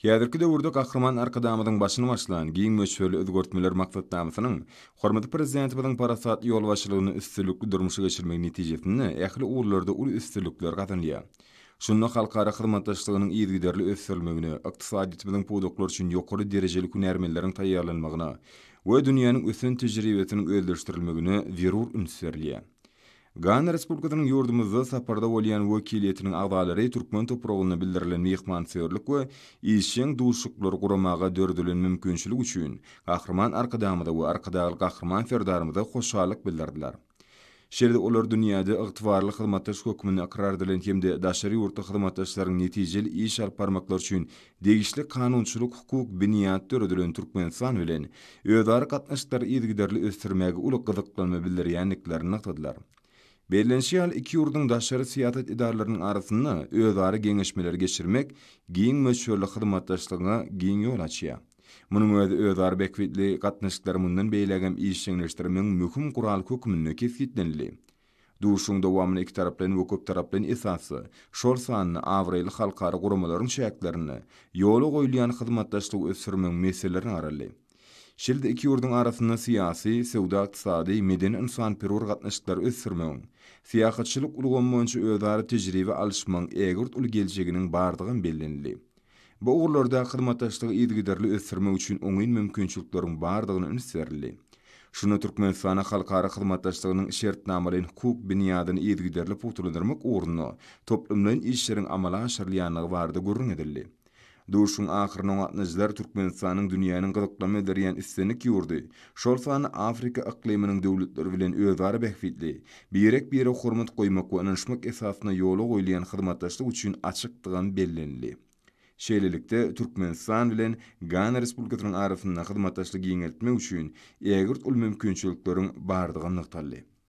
Häzirki döwürde Gahryman Arkadagymyzyň başyny başlan giň möçberli özgertmeler maksatnamasynyň hormatly Prezidentimiziň parasatly ýolbaşçylygynda üstünlikli durmuşa geçirilmegi netijesinde ähli ugurlarda uly üstünlikler gazanylýar. Şunda halkara hyzmatdaşlygynyň yzygiderli ösdürilmegine, ykdysadyýetimiziň pudaklary üçin ýokary derejeli hünärmenleriň taýýarlanmagyna we dünýäniň ösen tejribesiniň özleşdirilmegine zerur üns berilýär. Gana Respublikasynyň ýurdumyzda saparda bolýan wekiliýetiniň agzalary türkmen topragynda bildirilen myhmansöýerlik we işjeň duşuşyklary guramaga döredilen mümkinçilik üçin Gahryman Arkadagymyza we Arkadagly Gahryman Serdarymyza hoşallyk bildirdiler. Şeýle-de olar dünýäde ygtybarly hyzmatdaş hökmünde ykrar edilen hem-de daşary ýurtly hyzmatdaşlaryň netijeli iş alyp barmaklary üçin degişli kanunçylyk-hukuk binýat döredilen Türkmenistan bilen özara gatnaşyklary yzygiderli ösdürmäge uly gyzyklanma bildirýändiklerini nygtadylar. Bellenişi ýaly, iki ýurduň daşary syýasat edaralarynyň arasynda özara geňeşmeleri geçirmek giň möçberli hyzmatdaşlygyňa giň ýol açýar. Munuň özi özara bähbitli gatnaşyklary mundan beýlägem işjeňleşdirmegiň möhüm guraly hökmünde kesgitlenildi. Duşuşygyň dowamynda ikitaraplaýyn we köptaraplaýyn esasda, şol sanda abraýly halkara guramalaryň çäklerinde ýola goýulýan hyzmatdaşlygy ösdürmegiň meselelerine garaldy. Şeýle-de iki ýurduň arasynda syýasy, söwda-ykdysady, medeni-ynsanperwer gatnaşyklary ösdürmegiň, syýahatçylyk ulgamy boýunça özara tejribe alyşmagyň ägirt uly geljeginiň bardygam bellenildi. Bu ugurlarda hyzmatdaşlygy yzygiderli ösdürmek üçin oňyn mümkinçilikleriň bardygyna üns berildi. Şunda Türkmenistana halkara hyzmatdaşlygynyň şertnamalaýyn-hukuk binýadyny yzygiderli pugtalandyrmak ugrunda toplumlaýyn işleriň amala aşyrylýandygy barada gürrüň edildi. Duşuşygyň ahyrynda gatnaşyjylar Türkmenistanyň dünýäniň gyzyklanma bildirýän islendik ýurdy, şol sanda Afrika yklymynyň döwletleri bilen özara bähbitli, birek-birege hormat goýmak we ynanyşmak esasynda ýola goýulýan hyzmatdaşlyk üçin açykdygam bellenildi. Şeýlelikde, Türkmenistan bilen Gana Respublikasynyň arasynda hyzmatdaşlygy giňeltmek üçin ägirt uly mümkinçilikleriň bardygy nygtaldy.